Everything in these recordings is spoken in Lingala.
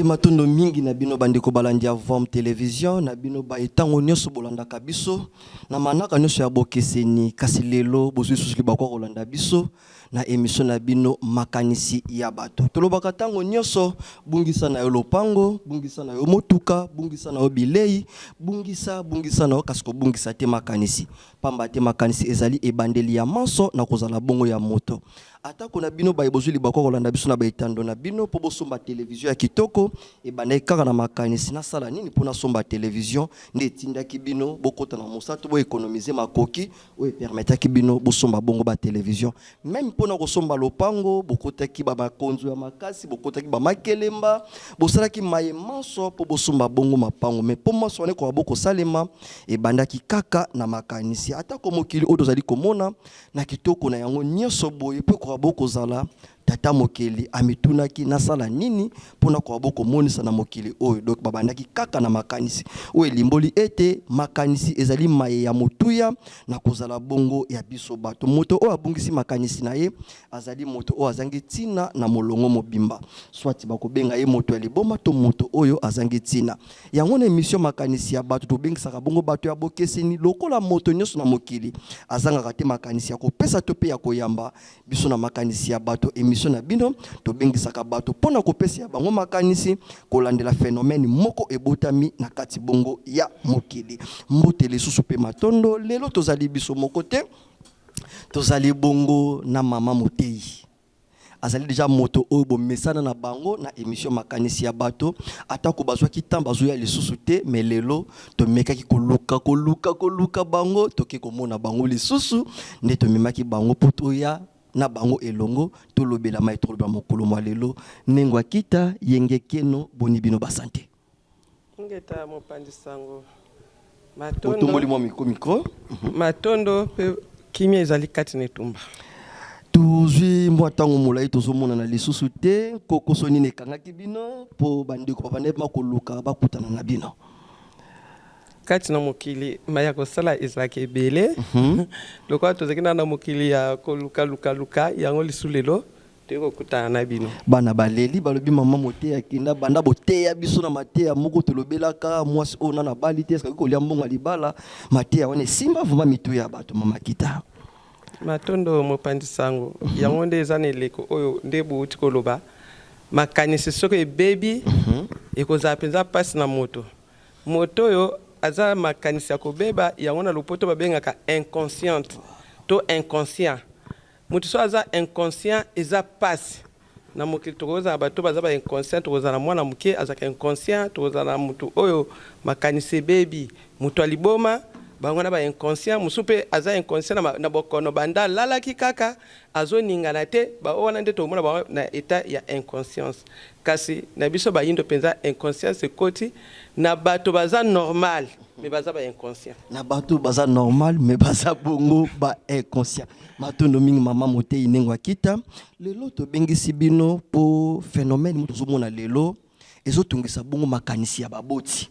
Matondo mingi na bino bandeko balandi ya Vom Television, na bino ba etango nyonso bolandaka biso na manaka nyonso ya bokeseni, kasi lelo bozwi lisusu libaku ya kolanda biso na emission na bino Makanisi ya bato. Tolobaka ntango nyonso, bungisa na yo lopango, bungisa na yo motuka, bungisa na yo bilei, bungisa bungisa na yo, kasi kobungisa te makanisi, pamba te makanisi ezali ebandeli ya manso na kozala bongo ya moto. Atako na bino baye bozwi libaku ya kolanda biso na baetando na bino mpo bosomba televizio ya kitoko, ebandaki kaka na makanisi nasala nini mpo nasomba televizio, nde etindaki bino bokota na mosala to boekonomize makoki oyo epermetaki bino bosomba bongo ba television. Meme mpona kosomba lopango, bokotaki ba makonzo ya makasi, bokotaki ba makelemba, bosalaki maye manso mpo bosomba bongo mapango. Me mpo manso wana ekoka bokosalema, ebandaki kaka na makanisi. Atako mokili oyo tozali komona na kitoko na yango nyonso boye, mpo ekoka bokozala, Tata Mokeli amitunaki, nasala nini mpo nakoka bokomonisa na mokili oyo? Donc babandaki kaka na makanisi, oyo elimboli ete makanisi ezali maye ya motuya na kozala bongo ya biso bato. Moto oyo abungisi makanisi na ye azali moto oyo azangi ntina na molongo mobimba, soit bakobenga ye moto ya liboma to moto oyo azangi ntina. Yango na emission Makanisi ya bato tobengisaka bongo bato ya bokeseni, lokola moto nyonso na mokili azangaka te makanisi ya kopesa to mpe ya koyamba. Biso na Makanisi ya bato, emission na bino, tobengisaka bato mpo na kopesa ya bango makanisi kolandela phenomène moko ebotami na kati bongo ya mokili. Mbote lisusu mpe matondo. Lelo tozali biso moko te, tozali bongo na mama moteyi. Azali deja moto oyo bomesana na bango na emission Makanisi ya bato, atako bazwaki temps bazoya lisusu te, mais lelo tomekaki koluka koluka koluka bango, toke komona bango lisusu, nde tomemaki bango mpo toya na bango elongo tolobela mai tolobela mokolo mwa lelo. Nengo akita yenge keno, boni bino basante? Ingeta mopanzi sango. Otomboli mwa micro micro. Matondo mpe kimia ezali kati na etumba. Tozwi mwa ntango molai tozomonana lisusu te. Kokoso nini ekangaki bino mpo bandeko babandaki bakoluka bakutana na bino? Kati na mokili maya kosala ezalaka ebele. Lokola tozalaki na mokili ya koluka-luka-luka yango, lisu lelo toyei kokutana na bino. Bana baleli, balobi mama moteya akenda banda boteya biso na mateya moko tolobelaka mwasi oyo nana bali te, eske kolia mbongo ya libala. Mateya wana esimba vraiment mitu ya bato, mama Kita. Matondo mopanzi sango. Yango nde eza na eleko oyo nde bouti koloba makanisi soki ebebi, ekozala mpenza mpasi na moto. Moto oyo aza makanisi ya kobeba, yango na lopoto babengaka inconsciente to inconscient. Moto so aza inconscient, eza mpasi na mokili. Tokozala bato baza ba inconscient, tokozala mwana moke azalaka inconscient, tokozala na motu oyo makanisi ebebi, moto ya liboma, bango na ba inconscient. Mosusu mpe aza inconscient na bokono, banda alalaki kaka azoningana te. Baoyo wana nde tokomona bango na état ya inconscience. Kasi na biso bayindo mpenza, inconscience ekoti na bato baza normal mais baza ba inconscient. Na bato baza normal mais baza bongo ba inconscient. Matondo mingi, mama motei Ndenge Akita. Lelo tobengisi bino mpo phénomène mo tozomona lelo ezotungisa bongo makanisi ya baboti,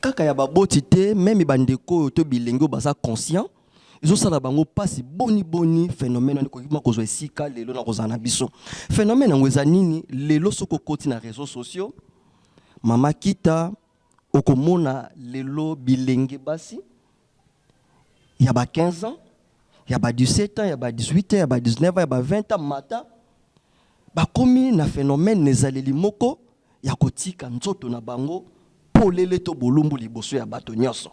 kaka ya baboti te, même bandeko oyo to bilenge oyo baza conscient, ezosala bango mpasi. Boni boni phénomène wana ekoki ma kozwa esika lelo na kozala na biso? Phénomène yango eza nini? Lelo soki okoti na réseaux sociaux, mama Kita, okomona lelo bilenge basi ya ba 15 ans, ya ba 17 ans, ya ba 18 ans, ya ba 19 ans, ya ba 20 ans, mata bakomi na phénomène na ezaleli moko ya kotika nzoto na bango polele to bolumbu liboso ya bato nyonso.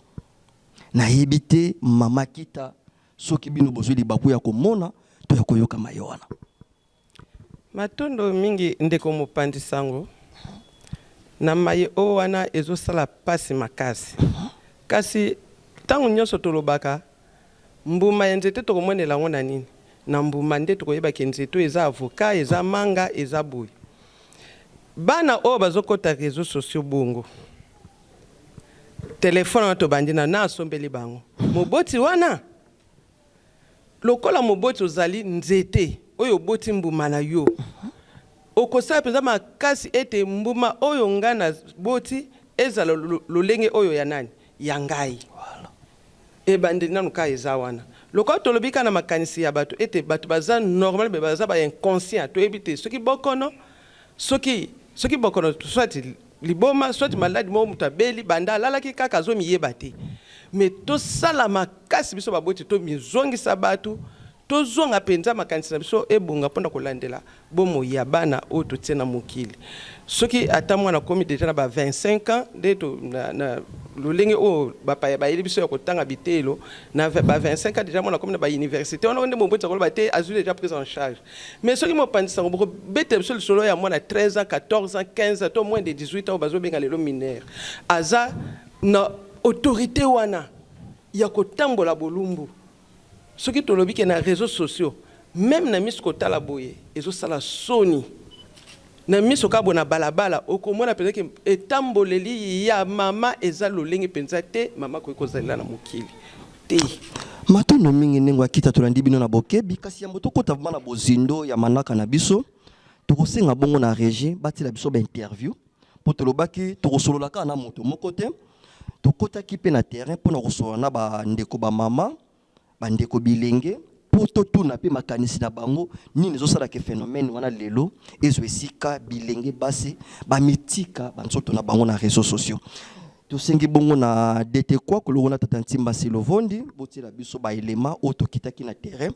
Nayebi te, mama Kita, soki bino bozwi libaku ya komona to ya koyoka ye wana. Matondo mingi, ndeko mopanzi sango. Na maye oyo wana ezosala mpasi makasi, kasi ntango nyonso tolobaka mbuma ya nzete tokomonela yango na nini? Na mbuma nde tokoyebaki nzete oyo eza avocat, eza manga, eza boye. Bana oyo bazokɔta réseaux sociaux bongo, telefone wana tobandi na asombeli bango, moboti wana, lokola moboti ozali nzete oyo oboti mbuma na yo, okosala mpenza makasi ete mbuma oyo ngai naboti ezala lolenge oyo ya nani, ya ngai. Ebandeli nanu kaka eza wana. Lokola tolobi kaka na makanisi ya bato ete bato baza normal mais baza ba inconscient, toyebi te soki bokono, soki Soki bokono, soit liboma, soit maladi moko, moto abeli banda alalaki kaka, azomiyeba te. Mais tosala makasi, biso baboti, tomizongisa bato, tozonga mpenza makanisi na biso ebonga mpona kolandela bomoi ya bana oyo totie na mokili. Soki ata mwana akomi déjà na ba 25 ans, nde na lolenge oyo bapaya bayeli biso ya kotanga biteyelo, na ba 25 ans déjà mwana akomi na bauniversité wana, nde moboti akoloba te azwi déjà prise en charge. Mais soki mopanzi sango bokobetela biso lisolo ya mwana 13 ans, 14 ans, 15 ans to moins de 18 ans oyo bazobenga lelo mineur, aza na autorité wana ya kotambola bolumbu. Soki tolobi ke na réseaux sociaux, même na miso kotala boye ezosala soni na miso kaka boye na balabala, okomona mpenza ke etamboleli ya mama eza lolenge mpenza te mama akoki kozalela na mokili te. Matondo mingi ndenge akita. Tolandi bino na bokebi, kasi yambo tokɔta vraiment na bozindo ya manaka na biso, tokosenga bongo na régie batiela biso bainterview, mpo tolobaki tokosolola kaka na moto moko te. Tokɔtaki mpe na terrain mpona kosolola na bandeko bamama, bandeko bilenge, mpo totuna mpe makanisi na bango, nini ezosalaka phénomène wana lelo ezwa esika bilenge basi bamitika banzoto na bango na réseaux sociaux. Tosengi bongo na DT kwa kolongo na tata Ntimba Silovondi botiela biso baelema oyo tokitaki na terrain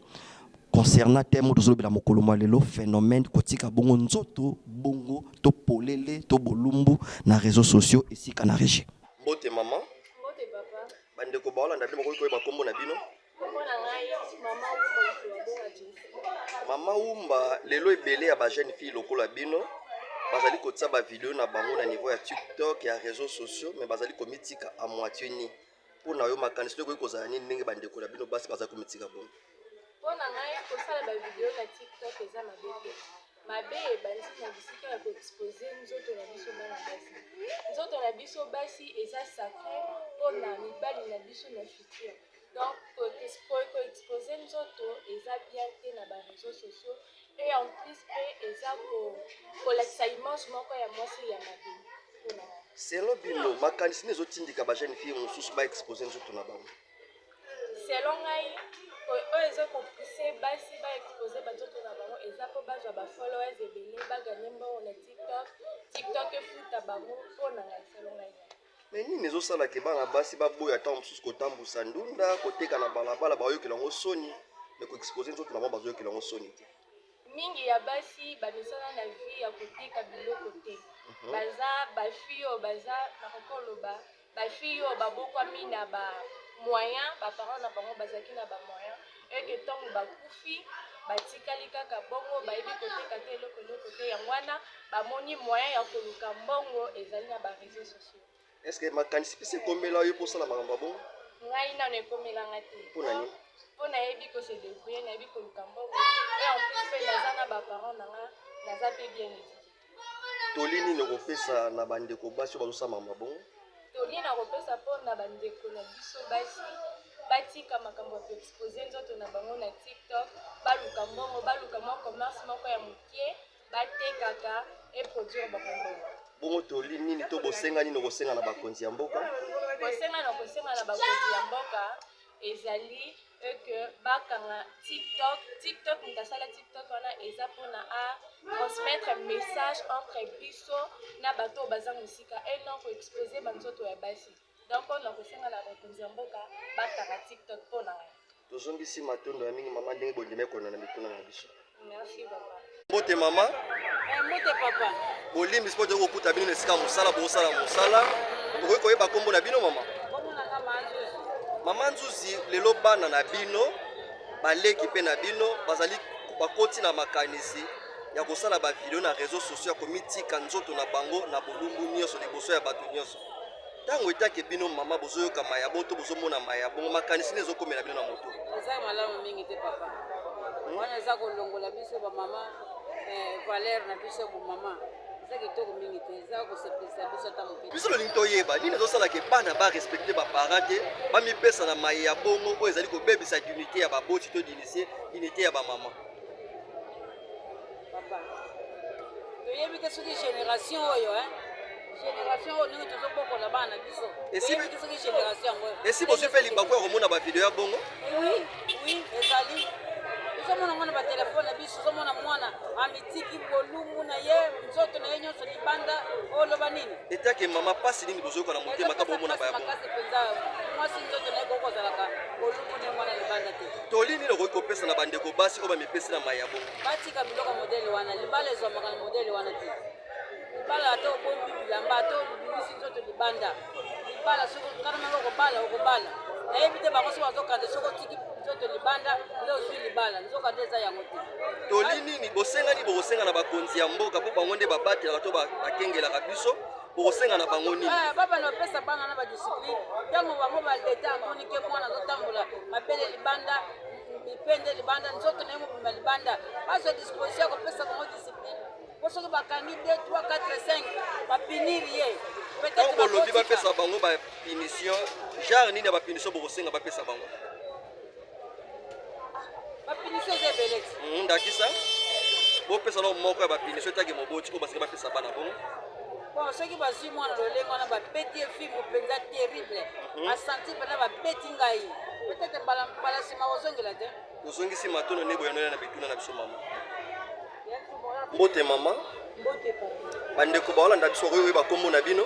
concernant thème oyo tozolobela mokolo mwa lelo, phénomène kotika bongo nzoto bongo to polele to bolumbu na réseaux sociaux. Esika na régie. Mbote mama. Mbote papa. Bandeko baolanda bino bakoki koyeba nkombo na bino? Kombo na ngai Mama Wumba Lisuabonga Jesi. Mama Wumba, lelo ebele ya bajeune fille lokola bino bazali kotia bavideo na bango na niveau ya TikTok, ya réseaux sociaux, mais bazali komitika à moitié nu. Mpo na yo, makanisi to ekoki kozala nini ndenge bandeko na bino basi bazali komitika bongo? Mpo na ngai, kosala bavideo na TikTok eza mabe te. Mabe ebandi na bisika ya koexposer nzoto na biso bana basi. Nzoto na biso basi eza sacré mpona mibali na biso na futur. Donc koexposer nzoto eza bien te na baréseaux sociaux, et en plus mpe eza kolakisa image moko ya mwasi ya mabe, mpona ngai. Selon bino, makanisi nini ezotindika bajeune fille mosusu baexposer nzoto na bango? Selon ngai, oyo eza kopousser basi baexposer banzoto na bango eza mpo bazwa bafollowers ebele, bagagner mbongo na TikTok, TikTok efuta bango. Mpo na ngai, selon ngai. Mais nini ezosalaka bana basi baboya ntango mosusu kotambusa ndunda, koteka na balabala? Baoyokela yango soni, mais koexposer nzoto na bango bazoyokela yango soni te. Mingi ya basi bamisala na vie ya koteka biloko te. Baza bafille oyo baza, nakoki koloba, bafille oyo babokwami na bamoyen, baparent na bango bazalaki na bamoyen, eke ntango bakufi batikali kaka bongo, bayebi koteka te, eloko eloko te. Yango wana bamoni moyen ya koluka mbongo ezali na baréseaux sociaux. Est ce que makanisi mpesi ekomela yo mposala makambo ya bongo? Ngai nano ekomelanga te. Mpo na nini? Mpo nayebi kose débrouiller, nayebi koluka mbongo, et en plus mpe naza na baparent na nga, naza mpe bien éduqué. Toli nini okopesa na bandeko basi oyo bazosala makambo ya bongo? Toli na kopesa mpona bandeko na biso basi, batika makambo ya koexposer nzoto na bango na TikTok, baluka mbongo, baluka mwa commerce moko ya moke batekaka, eproduire bango mbongo. Bongo toli nini to bosenga nini okosenga na bakonzi ya mboka? Kosenga na kosenga na bakonzi ya mboka ezali eke bakanga TikTok. TikTok, moto asala TikTok wana eza mpona a transmettre message entre biso na bato oyo baza mosika, et non koexposer banzoto ya basi. Donc mpona kosenga na bakonzi ya mboka, bakanga TikTok, mpo na ngai. Tozongisi matondo ya mingi mama, ndenge bondima ekolanda na mituna na biso. Merci papa. Mbote mama. Mbote papa. Bolimbisi mpo tokoki kokuta bino na esika mosala, bosala mosala. Tokoki koyeba nkombo na bino, mama? Komonaka Manzuzi. Mama Nzuzi, lelo bana na bino, baleki mpe na bino, bazali bakoti na makanisi ya kosala bavideo na réseaux sociaux ya komitika nzoto na bango na bolumbu nyonso liboso ya bato nyonso. Ntango etake bino mama bozoyoka maya bongo to bozomona maya bongo, makanisi nini ezokomela bino na moto? Eza malamu mingi te papa. Wana eza kolongola biso bamama valeur na biso bomama. Eza kitoko mingi te, eza kosepelisa biso ata moke. Biso lolingi toyeba nini ezosalaka bana barespecter baparent te, bamipesa na maye ya bongo oyo ezali kobebisa dignité ya baboti to dignité ya bamama. Papa, toyebi te soki génération oyo, génération oyo ndenge tozobokola bana na biso, toyebi te soki génération yango. Esi bozwi mpe libaku ya komona bavideo ya bongo? Oui, ezali. Tozomona ngo na batelefone na biso, tozomona mwana amitiki bolumbu na ye, nzoto na ye nyonso libanda, oloba nini? Etake mama, mpasi nini bozoyoka na motema ta bomona baya bongo? Makasi mpenza. Mwasi nzoto na ye kokozalaka bolumbu ndenge wana libanda te. Toli nini okoki kopesa na bandeko basi oyo bamipesi na mai ya bongo? Batika biloko modele wana. Libala ezwamaka na modele wana te. Libala, ata obombi bilamba, ata obimisi nzoto libanda, libala soki kanamanga okobala, okobala. Nayebi te bango soki bazokanda, soki otiki nzoto libanda nde ozwi libala, nzoka nde eza yango te. Toli nini bosengani, bokosenga na bakonzi ya mboka, mpo bango nde babatelaka to bakengelaka biso? Bokosenga na bango nini? Babana bapesa bana na badiscipline. Ntango bango baleta amoni ke mwana azotambola mabele libanda, mipende libanda, nzoto na ye mobimba libanda, bazwa disposition ya kopesa bango discipline, po soki bakangi 2 3 4 5, bapunir ye. Ntango bolobi bapesa bango bapunition, genre nini ya bapunition bokosenga bapesa bango? Bapunition eza ebele ti. Ndakisa, bopesa nao moko ya bapunition etake moboti oyo basengi bapesa bana bongo. Bon, soki bazwi mwana lolenge wana, babeti ye fimbo mpenza terrible, asanti mpenza babeti ngai, peut-être mbala nsima kozongela te. Tozongisi matono nde boyanoli na bituna na biso. Mama, mbote mama. Mbote papa. Bandeko baolanda biso, okoki koyeba nkombo na bino?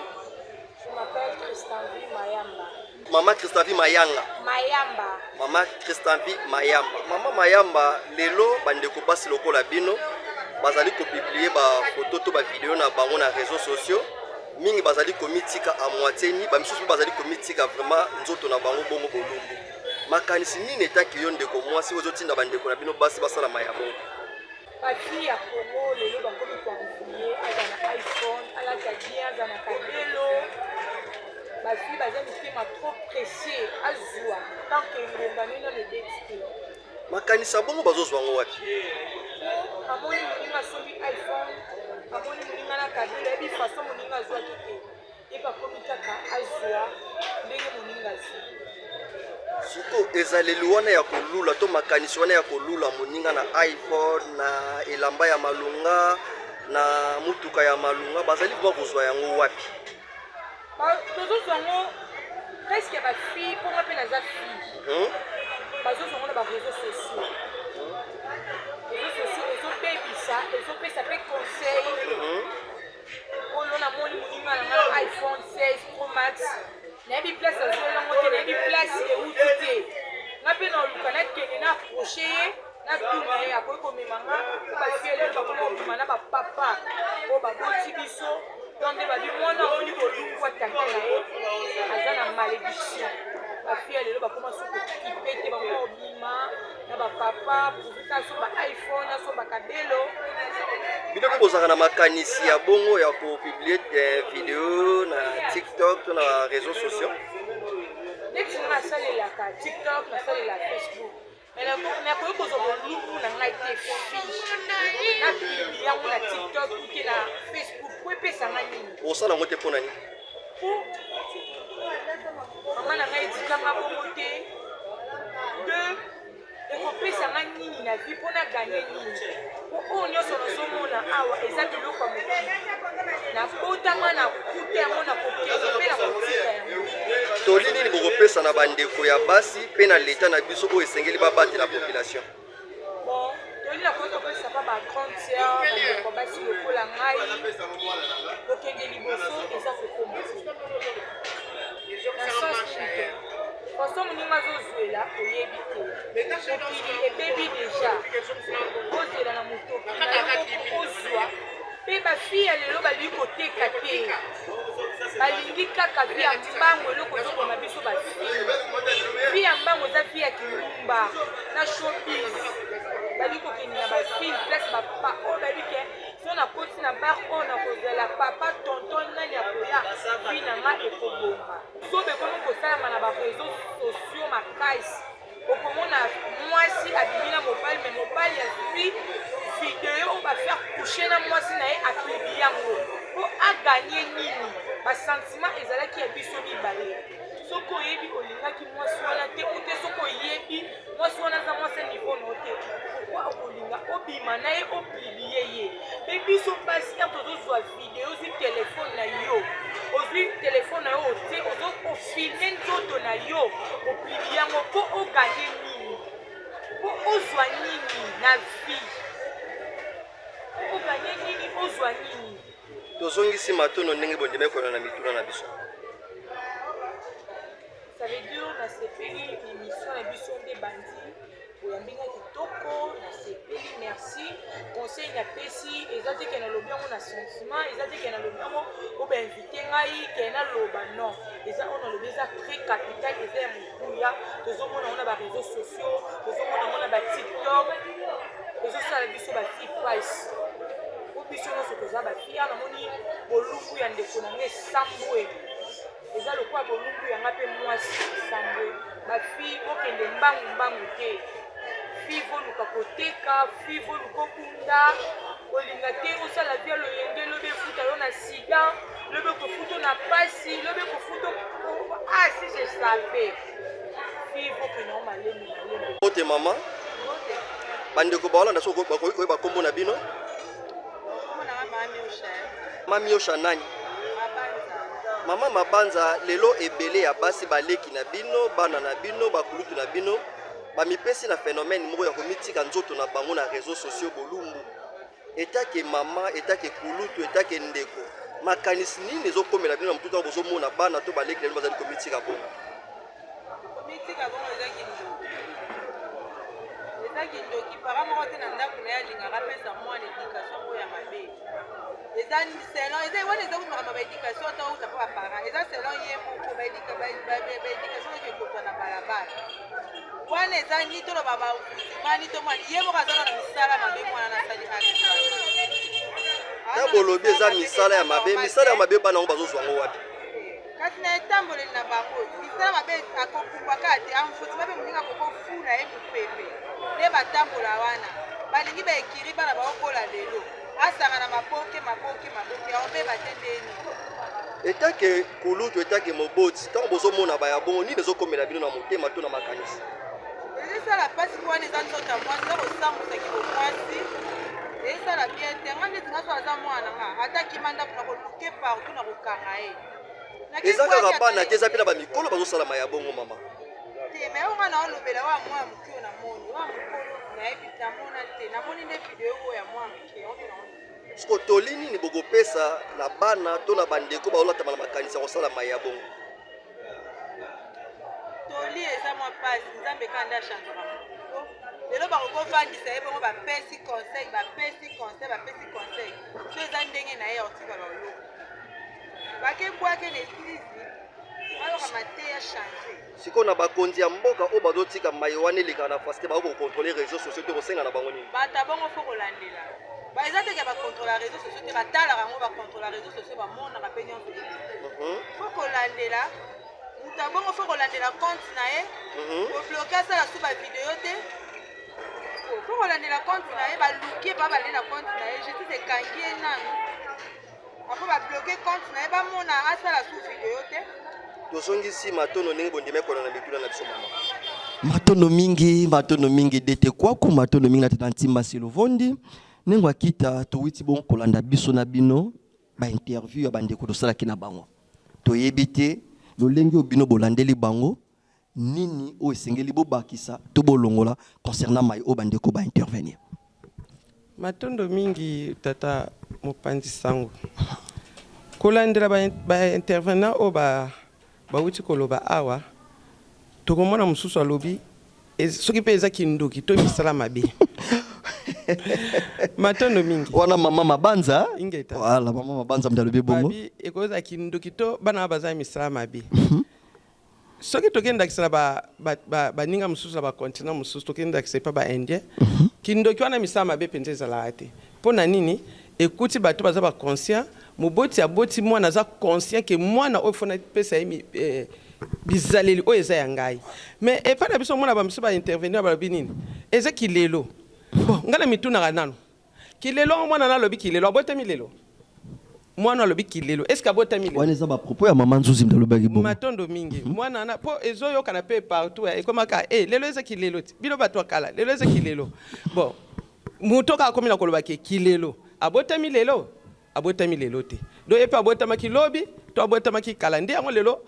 Je m'appelle Christanvi Mayamba. Mama Christanvi Mayanga? Mayamba. Mama Christanvi Mayamba. Mama Mayamba, lelo bandeko basi lokola bino bazali kopublier bafoto to bavideo na bango na réseaux sociaux. Mingi bazali komitika à moitié nu, bamisusu mpe bazali komitika vraiment nzoto na bango bongo bolumbu. Makanisi nini etaki yo ndeko mwasi oyo ozotinda bandeko na bino basi basalama ya bongo? Bafille ya Congo lelo bakomi koenvier. Aza na iPhone, alata bien, aza na kabelo. Bafille baza mitema trop pressé azwa tant que ngonga nino nano ebeti te. Makanisi ya bongo bazozwa yango wapi? Po amoni moninga asombi iPhone, amoni moninga na kabelo, ayebi façon moninga azwaki te, ye bakomi kaka azwa ndenge moninga azwi. Sikoyo ezaleli wana ya kolula to makanisi wana ya kolula moninga na iPhone, na elamba ya malunga, na mutuka ya malunga, bazali vraiment kozwa yango wapi? Tozozwa yango presque bafille, mponga mpe naza fille. Bazozwa yango na baréseaux sociaux. Réseaux sociaux ezobebisa, ezopesa mpe conseil. Oyo namoni moninga na nga iPhone 16 Pro Max, nayebi place azwelango te, nayebi place euti te. Nga mpe naluka nakende na approche ye, natuna ye, akoki komema nga. Po bafille lelo bakoma kobima na bapapa oyo baboti biso. Donc nde babi mwana amoni bolumbu tata na ye aza na malédiction. Bafille lelo bakoma so kokipe te, bakoma kobima na bapapa pourvu ka asomba iPhone, asomba kabelo. Bino mpe bozalaka na makanisi ya bongo ya kopublier video na TikTok to na réseaux sociaux? Neti nga nasalelaka TikTok, nasalelaka Facebook, mais nakoki kozwa bolumbu na ngai te, fille, napublier yango na TikTok ou te na Facebook, po epesanga nini? Osala yango te mpo na nini? Po mama na ngai etikanga bongo te. Deux, ekopesanga nini na vie? Mpo nagagner nini? Po oyo nyonso nazomona awa eza biloko ya mokili. Nabotama, nakuta yango, na kokende mpe na kotika yango. Toli nini bokopesa na bandeko ya basi mpe na leta na biso oyo esengeli babatela population? Bon, toli nakoki kopesa pa bagrande sœur, bandeko basi lokola ngai: kokende liboso eza kokoma te. Na sens nini te? Façon moninga azozwela, oyebi te. Mokili ebebi déjà. Ozela na motoki na yo moko ozwa. Mpe bafille ya lelo balingi koteka te, balingi kaka vie ya mbango. Eloko ezoboma biso bafille, vie ya mbango eza vie ya kindumba na showbiz. Balingi kokende na bafille place bapa oyo bayebi ke so nakoti na bar oyo, nakozala papa, tonton, nani akoya, vie na nga ekobonga. So bekomi kosalama na baréseaux sociaux makasi. Okomona mwasi abimi na mobali, mais mobali azwi video oyo bafaire coucher na mwasi na ye, apublier yango mpo agagner nini? Basentiment ezalaki ya biso mibale. Soki oyebi olingaki mwasi wana te, ou te soki oyebi mwasi wana aza mwasi ya niveau na yo te, pourquoi okolinga obima na ye, opublier ye? Mpe biso basi, ya tozozwa video, ozwi telefone na yo, ozwi telefone na yo, otie, ofilmer nzoto na yo, opublier yango mpo ogagner nini? Mpo Ozwa nini na vie? Okoganye nini? Ozwa nini? Tozongisi matono ndenge bondimaki kolanda na mituna na biso. Ça veut dire nasepeli na émission na biso nde bandi oyambi nga kitoko, nasepeli, merci. Conseil napesi eza te ke nalobi yango na sentiment, eza te ke nalobi yango oyo bainvite ngai ke naloba, non, eza oyo nalobi eza très capital, eza ya motuya. Tozomona yango na baréseaux sociaux, tozomona yango na baTikTok, ezosala biso bafille price po biso nyonso toza bafille. Awa namoni bolumbu ya ndeko na ngai esambwe, eza lokola bolumbu yanga mpe mwasi esambwe. Bafille, bokende mbangu mbangu te. Fille, boluka koteka. Fille, boluka okunda kolinga te osala via loyenge. Lobi efuta yo na sida, lobi okofuta na pasi, lobi ekofuta. Ah, si je savais! Fille, bokende yango malembe malembe. Mbote mama. Bandeko baolanda, soki bakoki koyeba nkombo na bino? Mamiosha nani? Mama Mabanza. Lelo ebele ya basi, baleki na bino, bana na bino, bakulutu na bino, bamipesi na phénomène moko ya komitika nzoto na bango na réseaux sociaux, bolumbu. Etake mama, etake kulutu, etake ndeko, makanisi nini ezokomela bino na motu ntango bozomona bana to baleki na bino bazali komitika bongo? Komitika bongo eza kindoki, eza kindoki. Para moko te na ndako na ye alingaka apesa mwana éducation oyo ya mabe. Eza selon, eza wana, eza makambo ya baéducation ata outa mpo baparent, eza selon ye moko. Baéducation oyo ekozwa na balabala wana eza ni toloba basimani to mwana ye moko aza na misala mabe. Mwana nasali acte. Na bolobi eza misala ya mabe, misala ya mabe, bana yango bazozwa yango wapi? Kasi na etamboleli na bango, misala mabe akokumbaka te, amfuti mabe, moninga akokofula ye mopepe nde batambola wana. Balingi baekiri bana baokola lelo, asanga na maboke maboke maboke, aobeba te ndeni. Etake kulutu, etake moboti, ntango bozomona baya bongo, nini ezokomela bino na motema to na makanisi? Ezosala mpasi mpo wana eza nzoto ya mwasi, eza kosambwisaki bomwasi, ezosala bien te. Nga ndeti nga so aza mwana nga, ata kima ndako, na koluke partout, na kokanga ye. Eza kaka bana te, eza mpe na bamikolo bazosalama ya bongo, mama. Te, me oyo nga na olobela oyo ya mwana moke, oyo namoni, oyo mokolo nayebi, namona te, namoni nde video oyo ya mwana moke oyo naona. Siko toli nini bokopesa na bana to na bandeko baolatama na makanisi ya kosalama ya bongo? Toli eza mwa mpasi. Nzambe kaka nde achangeaka moto. Lelo bakokovandisa ye bongo, bapesi conseil, bapesi conseil, bapesi conseil, so eza ndenge na ye ya kotikala oloko, bakebwake na église, bayoka mateya, change. Sikoyo na bakonzi ya mboka oyo bazotika mai wana elekaka na facilité, bakoki kocontrôler réseaux sociaux te, kosenga na bango nini? Bato ya bongo fo kolandela. Eza teke bacontrôla réseaux sociaux te, batalaka yango, bacontrôla réseaux sociaux, bamonaka mpe nyonso. Fo kolandela moto ya bongo, fo kolandela compte na ye, kobloquer, asala su bavideo te. Fo kolandela compte na ye, baluki ye, ba balande na compte na ye, justice ekangi ye nanu, apo babloquer compte na ye, bamona asala su video te. Tozongisi matono ndenge bondima ekona na mituna na biso, mama. Matono mingi, matono mingi dete kwaku, matono mingi na tata Ntimba Silovondi ndenge akita. Towiti bongo kolanda biso na bino bainterview ya bandeko tosalaki na bango. Toyebi te lolenge oyo bino bolandeli bango, nini oyo esengeli bobakisa to bolongola concernant mai oyo bandeko baintervenir? Matondo mingi, tata mopanzi sango. Kolandela baintervenant oyo bauti koloba awa, tokomona mosusu alobi soki mpe eza kindoki to misala mabe. Matondo mingi. Wana mama Mabanza. Ingeta. Voilà, mama Mabanza moto alobi bongo. Babi ekozala kindoki to bana wana baza misala mabe. Soki tokendakisa na baninga mosusu na bacontinent mosusu, tokendakisa epa baindien, kindoki wana, misala mabe mpenza ezalaka te. Mpo na nini? Ekuti bato baza baconscient. Moboti aboti mwana, aza conscient ke mwana oyo fo napesa ye bizaleli oyo eza ya ngai. Mais epai na biso, omona bamisu baintervenir, balobi nini? Eza kilelo. Bon, ngai na mitunaka nano, kilelo yango, mwana na alobi kilelo, abotami lelo? Mwana alobi kilelo, est ce que abotami lelo? Wana eza bapropos ya mama Nzuzi moto alobaki bongo. Matondo mingi. Mwana wana mpo ezoyokana mpe partout, ekomaka e lelo eza kilelo ti bino bato ya kala, lelo eza kilelo. Bon, moto kaka akomi na koloba ke kilelo, abotami lelo? Abotami lelo te. Donc ye mpe abotamaki lobi to abotamaki kala? Nde yango lelo.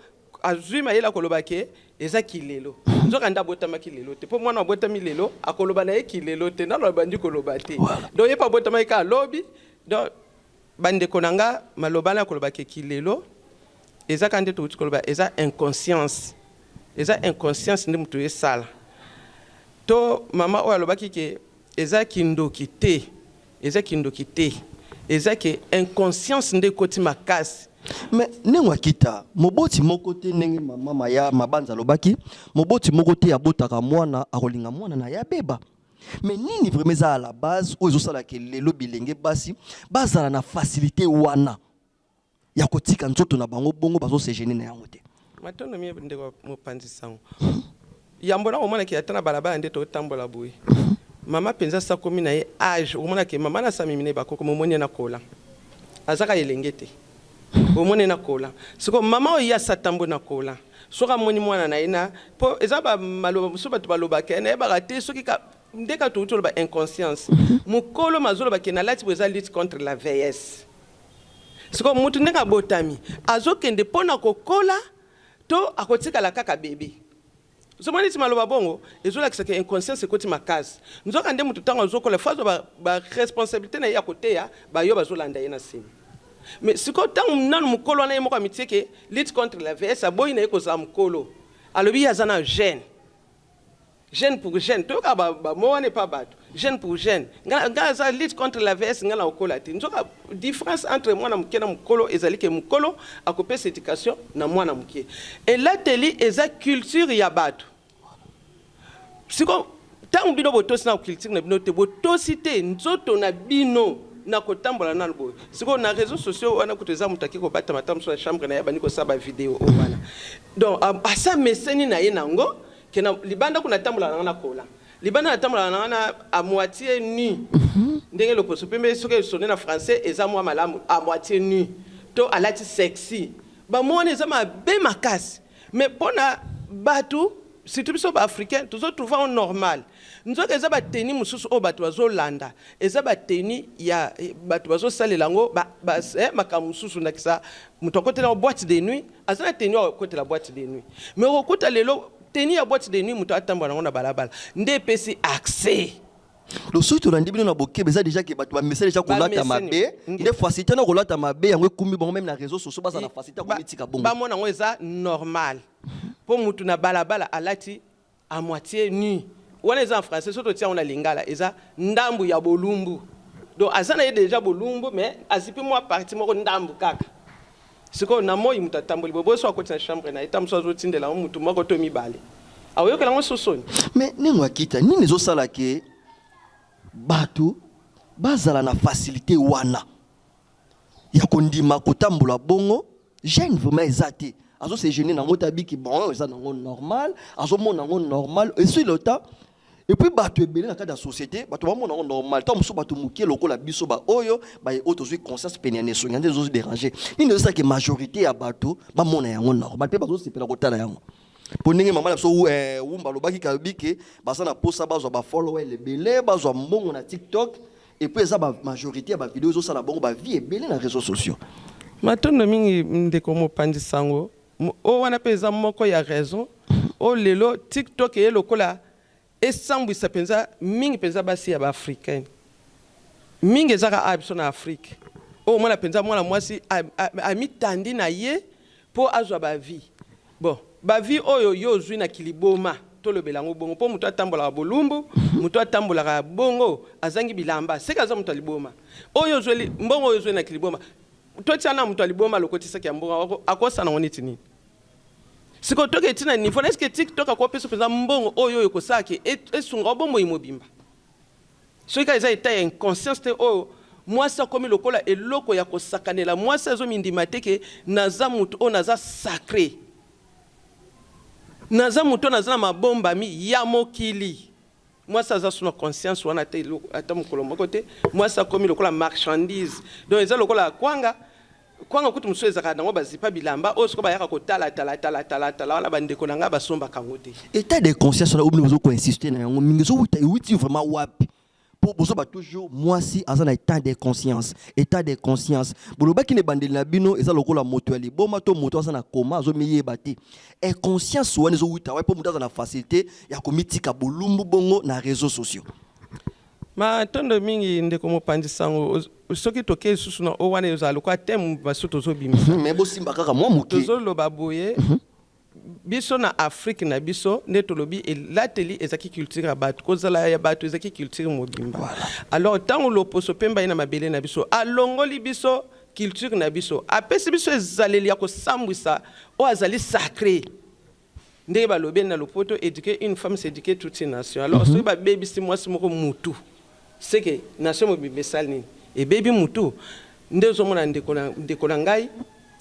Azwi mayele akoloba ke eza kilelo, nzoka nde abotamaki lelo te, mpo mwana abotami lelo akoloba na ye kilelo te, nano abandi koloba te. Donc ye mpe abotamaki kaka lobi. Donc bandeko na nga, maloba na koloba ke kilelo eza kaka nde touti koloba, eza inconscience, eza inconscience nde moto esala. To mama oyo alobaki ke eza kindoki te, eza kindoki te, eza ke inconscience nde ekoti makasi. Mais ndenge akita moboti moko te, ndenge mama Maya Mabanza alobaki, moboti moko te abotaka mwana akolinga mwana na ye abeba. Mais nini vraiment eza à la base oyo ezosalaka lelo bilenge basi bazala na facilité wana ya kotika nzoto na bango bongo, bazose gêner na yango te? Matondo mie, ndeko mopanzi sango. Yambo na omonaki ata na balabala nde totambola boye, mama mpenza asakomi na ye age, omonaki mama na samimi na ye bakoko, momoni ye na kola, azaka elenge te, omoni na kola. Siko mama oyo ye asa tambo na kola, soki amoni mwana na ye na mpo eza bamaloba mosusu bato balobaka, nayebaka te soki nde kaka touti oloba inconscience. Mokolo mazoloba ke nalati boye, eza lutte contre la vieillesse. Sikoyo mutu ndenge abotami azokende mpo na kokola to akotikala kaka bebe? Ozomona neti maloba bongo ezolakisaka inconscience ekoti makasi. Nzoka nde motu ntango azokola, fo azwa baresponsabilité na ye ya koteya bayo bazolanda ye na nsima. Mais sikoyo ntango nanu mokolo wana ye moko amitie ke lutte contre la vieillesse, aboyi na ye kozala mokolo, alobi ye aza na jeune, jeune pour jeune. Toyoka bamo wana epa bato, jeune pour jeune, nga aza lutte contre la vieillesse, nga na okola te. Nzoka différence entre mwana moke na mokolo ezali ke mokolo akopesa éducation na mwana moke. Elateli eza culture ya bato. Siko ntango bino botosi na culture na bino te, botosi te nzoto na bino na kotambola nano boye. Sikoyo na réseaux sociaux wana kutu eza moto ake kobatama ata mosu na chambre na ye, abandi kosala bavideo oyo wana. Donc asa meseni na ye nango ke na libanda kuna atambolaka nanga na kola, libanda natambolaka nanga na à moitié nu, ndenge loposo pembe soki esone na français eza mwa malamu, à moitié nu to alati sexy. Bamo wana eza mabe makasi, mais mpona bato, surtout biso baafricain, tozotrouve yango normal. Nzoka eza bateni mosusu oyo bato bazolanda, eza bateni ya bato bazosalela yango makambo mosusu. Ndakisa moto akotela yango boîte de nuit, aza na tenue akotela boîte de nuit, mais okokuta lelo tenue ya boîte de nuit moto atambola nango na balabala, nde epesi accès. Donc soki tolandi bino na bokebe, eza déjà ke bato bamesa déjà kolata mabe, nde facilité na kolata mabe yango ekumbi bango même na réseaux sociaux, baza na facilité ya komitika bongo. Bamona yango eza normal mpo mutu na balabala alati à moitié nu. Wana eza en français, soki totia yango na lingala eza ndambu ya bolumbu. Donc aza na ye déjà bolumbu, mais azipi mwa partie moko, ndambu kaka. Sikoyo na moi moto atamboli boye boye, so akoti na chambre na ye, ta mosu azotindela yango motu moko to mibale, akoyokela yango sosoni. Mais ndenge akita, nini ezosala ke bato bazala na facilité wana ya kondima kotambola bongo? Gêne vraiment eza te, azose gêner nango te, abiki bon, eza nango normal, azomona yango normal. Esui le temps et puis bato ebele na kati ya société, bato bamona yango normal. Ntango mosusu bato moke lokola biso baoyo baye oyo tozwi conscience pene ya nesongi nde ezodéranger. Nini ezosalaka majorité ya bato bamona yango normal mpe bazosepela kotala yango? Mpo ndenge mama na biso Wumba alobaki, kayobi ke baza na posa bazwa bafollower ebele, bazwa mbongo na TikTok, et puis eza bamajorité ya bavideo ezosala bongo bavie ebele na réseaux sociaux. Matondo mingi, ndeko mopanzi sango. Oyo wana mpe eza moko ya raison oyo lelo TikTok eye lokola esambwisa mpenza mingi mpenza basi ya baafricaine mingi. Ezaka awa biso na Afrique oyo omona mpenza mwana mwasi amitandi na ye mpo azwa bavie. Bon, bavie oyo yo ozwi na kiliboma, tolobela yango bongo, mpo moto atambolaka bolumbu, moto atambolaka bongo azangi bilamba, seke aza moto ya liboma. Oyo ozweli mbongo, oyo ozweli na kiliboma, totia na moto ya liboma alokotisaki ya mbongo, akosala yango neti nini? Sikoyo toke eti na niveau na eske TikTok akopesa mpenza mbongo oyo ekosala ke esunga bomoi mobimba? Soki kaka eza état ya inconscience te, oyo mwasi akomi lokola eloko ya kosakanela. Mwasi azomindima te ke naza motu oyo naza sacré, naza motu oyo naza na mabombami ya mokili. Mwasi aza so na conscience wana te, ata mokolo moko te. Mwasi akomi lokola marchandise. Donc eza lokola kwanga. Kwanga kutu mosusu ezalaka nango bazipa bilamba oyo sikoyo bayaka kotala tala tala tala tala wana, bandeko na ngai basombaka yango te. État de conscience wana oyo bino bozokoinsiste na yango mingi, ezowuta, ewuti vraiment wapi? Mpo bozoba toujours mwasi aza na état de conscience, état de conscience. Bolobaki na ebandeli na bino eza lokola moto ya liboma to moto aza na koma azomiyeba te. Inconscience wana ezowuta wapi mpo moto aza na facilité ya komitika bolumbu bongo na réseaux sociaux? Matondo mingi, ndeko mopanzi sango. Soki tokei lisusu na oyo wana, ezala lokola thème baso tozobimisa. Mais bosimba kaka mwa moke. Tozoloba boye, biso na Afrique na biso nde tolobi elateli ezalaki culture ya bato, kozala ya bato ezalaki culture mobimba. Alors ntango loposo pembe ye na mabele na biso, alongoli biso culture na biso, apesi biso ezaleli ya kosambwisa oyo azali sacré. Ndenge balobi na lopoto, éduquer une femme, c'est éduquer toute une nation. Alors soki babebisi mwasi moko mutu, c'est que nation mobimba esali nini? Ebebi mutu. Nde ozomona, ndeko na ngai,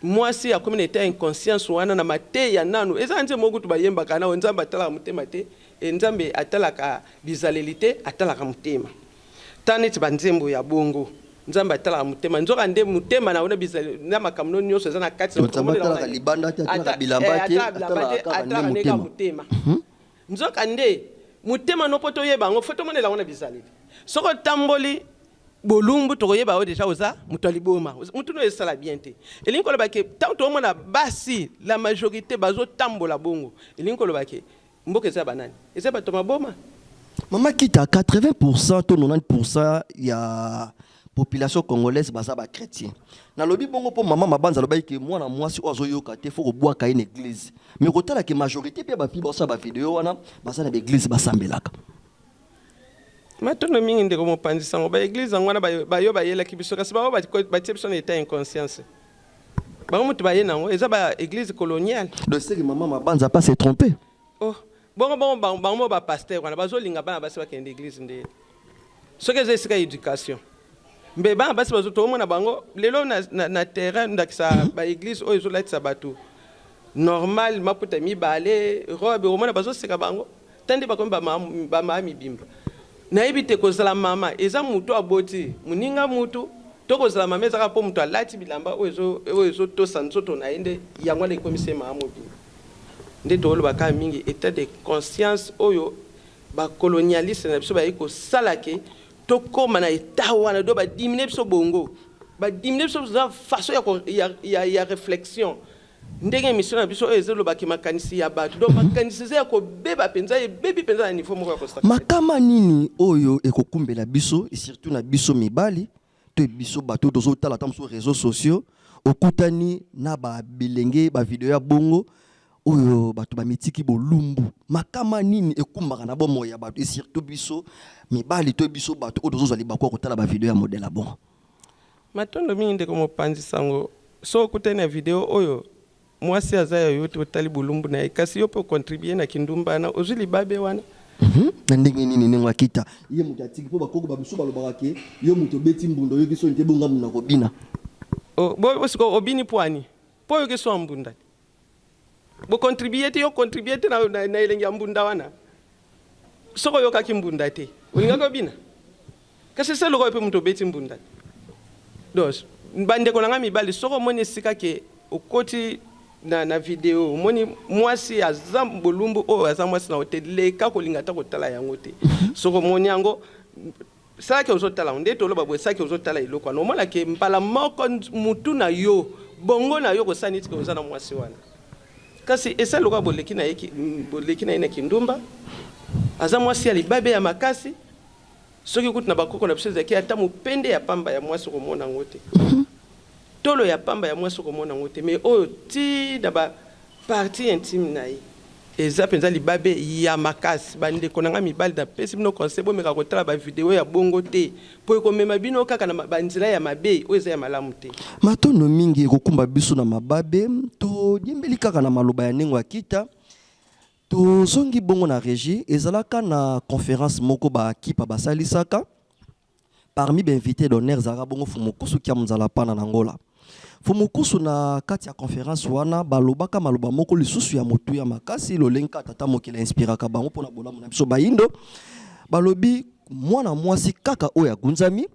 mwasi akomi na état inconscience wana na mateya nanu eza nzembo moko kutu bayembaka nao: Nzambe atalaka motema te, e Nzambe atalaka bizaleli te, atalaka motema. Ta neti banzembo ya bongo, Nzambe atalaka motema, nzoka nde motema na yo na bizaleli na makambo no nyonso eza na kati. Donc, Nzambe atalaka libanda te, atalaka bilamba te, atalaka kaka nde atalaka motema. Motema. Nzoka nde motema no, mpo toyeba yango, fo tomonela yango na bizaleli. Soki otamboli bolumbu, tokoyeba oyo déjà oza moto ya liboma, motu no esala bien te. Elingi koloba ke ntango toomona basi, la majorité bazotambola bongo, elingi koloba ke mboka eza ya banani? Eza bato maboma. Mama Kita, 80% to 90% ya population congolaise baza bachrétien. Nalobi bongo mpo mama Mabanza alobaki ke mwana mwasi oyo azoyoka te, fo kobwaka ye na église. Mais kotala ke majorité mpe bafille basala bavideo wana baza na baeglise, basambelaka. Matondo mingi, ndeko mopanzi sango. Baeglise yango wana bayo bayelaki biso, kasi bango batie biso na état inconscience. Bango moto baye nango, eza baeglise coloniale. Donc c'est que mama Mabanza pas se tromper. Oh, bongo bongo bango mo bapasteur wana bazolinga bana basi bakende église nde soki eza esika ya éducation. Mbe bana basi bazo toomona bango lelo na terrain, ndakisa baeglise oyo ezolatisa bato normal maputa mibale, robe, omona bazoseka bango ta nde bakomi bamaa mibimba. Nayebi te, kozala mama eza motu aboti moninga mutu to kozala mama ezaka mpo moto alati bilamba oyo ezotosa nzoto na ye? Nde yango wana ekomisi ye mama mobimba. Nde toloba kaka mingi état de conscience oyo bacolonialiste na biso baye kosala ke tokóma na état wana. Do badimine biso bongo, badimine biso na façon ya réflexion. Ndenge émission na biso oyo ezolobaki makanisi ya bato, donc makanisi eza ya kobeba mpenza, ebebi mpenza na niveau moko ya kosaka. Makama nini oyo ekokumbela biso, et surtout na biso mibali to biso bato tozotala ata mosusu réseaux sociaux, okutani na babilenge bavideo ya bongo oyo bato bamitiki bolumbu, makama nini ekumbaka na bomoi ya bato, et surtout biso mibali to biso bato oyo tozozwa libaku ya kotala bavideo ya modèle ya bongo? Matondo mingi, ndeko mopanzi sango. So okutani na video oyo mwasi aza ya yo te, otali bolumbu na ye, kasi yo mpe ocontribue na kindumba wana, ozwi libabe wana. Na ndenge nini, ndenge akita ye moto atiki? Mpo bakoko babiso balobaka ke yo moto obeti mbunda, oyoki soni te, bonga na kobina. Bo sikoyo obini mpo ani? Mpo oyoki so ya mbunda, bocontribue te, yo contribue te na elengi ya mbunda wana. Soki oyokaki mbunda te, olingaki obina? Kasi se lokola mpe moto obeti mbunda. Donc bandeko na ngai mibali, soki omoni esika ke okoti na video, omoni mwasi aza bolumbu, oyo aza mwasi na yo te, leka, kolinga ata kotala yango te. Soki omoni yango, salaki ozotala yango nde toloba boye, salaki ozotala eloko wana, omonake mbala moko mutu na yo, bongo na yo kosala neti ke oza na mwasi wana, kasi esali lokola boleki na ye na kindumba. Aza mwasi ya libabe ya makasi. Soki kutu na bakoko na biso ezalaki ata mopende ya pamba ya mwasi okomona yango te, tolo ya pamba ya mwasi okomona yango te, mais oyo ti na bapartie intime na ye, eza mpenza libabe ya makasi. Bandeko na ngai mibali, napesi bino conseil: bomeka kotala bavideo ya bongo te, mpo ekomema bino kaka na banzela ya mabe oyo eza ya malamu te. Matondo mingi. Ekokumba biso na mababe, todiembeli kaka na maloba ya ndenge akita. Tozongi bongo na régie. Ezalaka na conférence moko bakipa basalisaka, parmi bainvité d'honneur ezalaka bongo Fumukusu Kia Nzala Pana na Ngola. Fumukusu, na kati ya conférence wana, balobaka maloba moko lisusu ya motu ya makasi, lolenge kaka tata mokili inspiraka bango mpona bolamu na biso bayindo. Balobi mwana mwasi kaka oyo agunzami,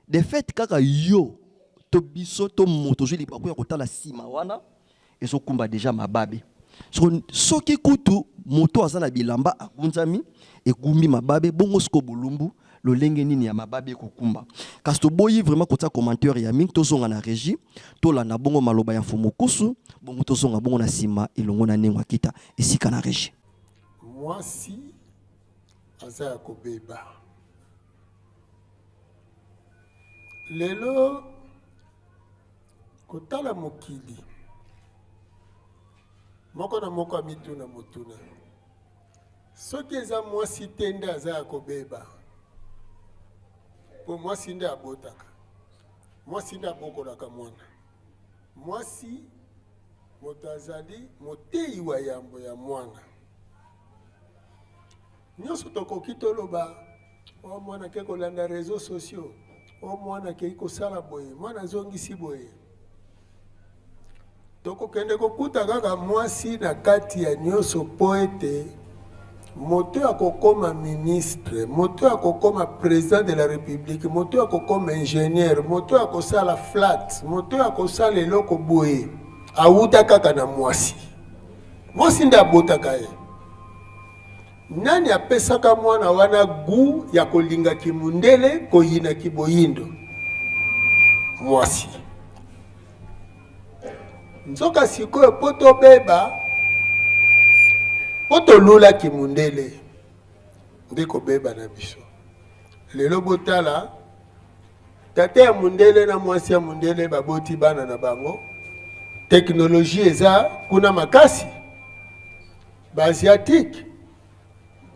de fait kaka yo to biso to moto ozwi libaku ya kotala nsima wana, ezokumba déjà mababe. So, soki kutu moto aza na bilamba agunzami, egumbi mababe bongo, siko bolumbu. lolenge nini ya mababe ekokumba. Kasi toboyi vraiment kotia commentaire ya mingi, tozonga na regie, tolanda bongo maloba ya Mfumu Kusu, bongo tozonga bongo na sima elongo na Nengo Akita esika na regie. Mwasi aza ya kobeba lelo kotala mokili moko na moko amituna motuna Soki eza mwasi te nde aza ya kobeba, po mwasi nde abotaka, mwasi nde abokolaka mwana, mwasi moto azali moteyi wa yambo ya mwana. Nyonso tokoki toloba o oh, mwana ake kolanda réseaux sociaux, o oh, mwana akei kosala boye, mwana azongisi boye. Tokokende kokuta kaka mwasi na kati ya nyonso mpo ete moto ya kokoma ministre, moto ya kokoma president de la republique, moto ya kokoma ingénieur, moto ya kosala flat, moto ya kosala eloko boye, awuta kaka na mwasi. Mwasi nde abotaka ye. Nani apesaka mwana wana gout ya kolinga kimundele, koyina kiboyindo? Mwasi. Nzoka sikoyo mpo tobeba, mpo tolula kimundele nde kobeba na biso. Lelo botala tata ya mundele na mwasi ya mundele baboti bana na bango, teknoloji eza kuna makasi. Ba asiatique